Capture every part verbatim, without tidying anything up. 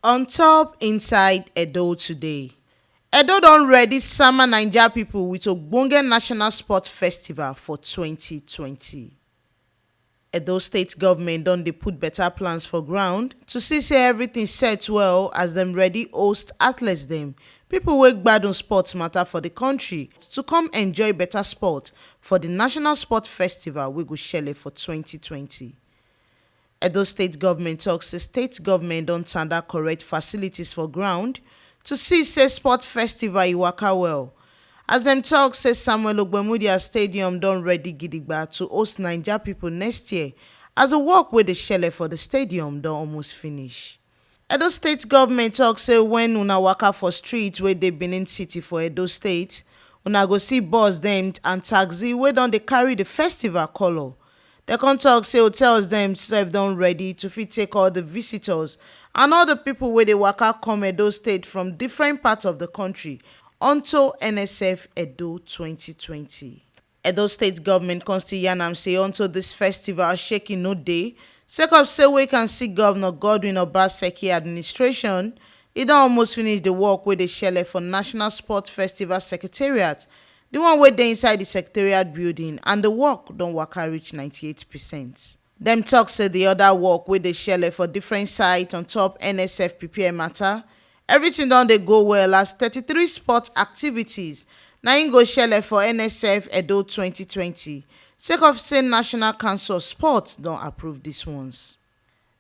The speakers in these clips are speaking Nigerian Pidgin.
On top inside Edo today, Edo don ready sama Naija people with ogbonge national sport festival for twenty twenty. Edo state government don dey put better plans for ground to see say everything set well as dem ready host athletes dem, people wey gbadun sports matter for the country, to come enjoy better sport for the national sport festival wey go shele for twenty twenty. Edo state government talk say state government don tanda correct facilities for ground to see say sport festival e waka well. As dem talk say Samuel Ogbemudia Stadium don ready gidigba to host Naija people next year, as the work wey dey shele for the stadium don almost finish. Edo state government talk say when una waka for street wey dey Benin City for Edo State, una go see bus dem and taxi wey don dey carry the festival color. Dem come talk say hotels dem sef don ready to fit take all the visitors and all the people wey dey waka come Edo State from different parts of the country onto N S F Edo twenty twenty. Edo state government come still yarn am say unto this festival shaking no dey, sake of say we can see Governor Godwin Obaseki administration, e don almost finish the work wey dey shele for National Sports Festival Secretariat, the one wey dey inside the Secretariat building, and the work don waka reach ninety-eight percent. Dem talk say the other work wey dey shele for different sites on top N S F P P M matter, everything don dey go well as thirty-three sport activities na im go shele for N S F Edo twenty twenty, sake of say National Council of Sport don approve these ones.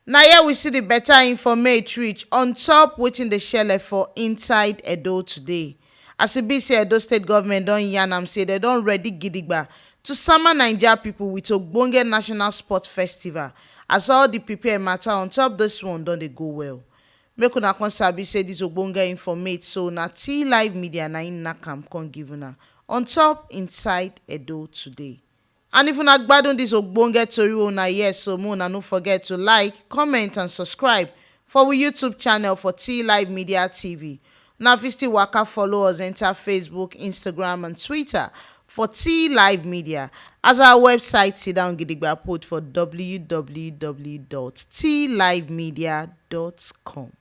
Na here we see the better informate reach on top wetin dey shele for inside Edo today. As e be say Edo state government don yarn am say dem don ready gidigba to sama Naija people with ogbonge national sport festival, as all the prepare matter on top this one don dey go well. Make una come sabi say this ogbonge informate so na T Live Media na im knack am come give una on top inside Edo today. And if una gbadun this ogbonge tori wey una hear so, make una no forget to like, comment and subscribe for we YouTube channel for T Live Media T V. Una fit still waka follow us enter Facebook, Instagram and Twitter for T Live Media, as our website sit down gidigba put for w w w dot t live media dot com.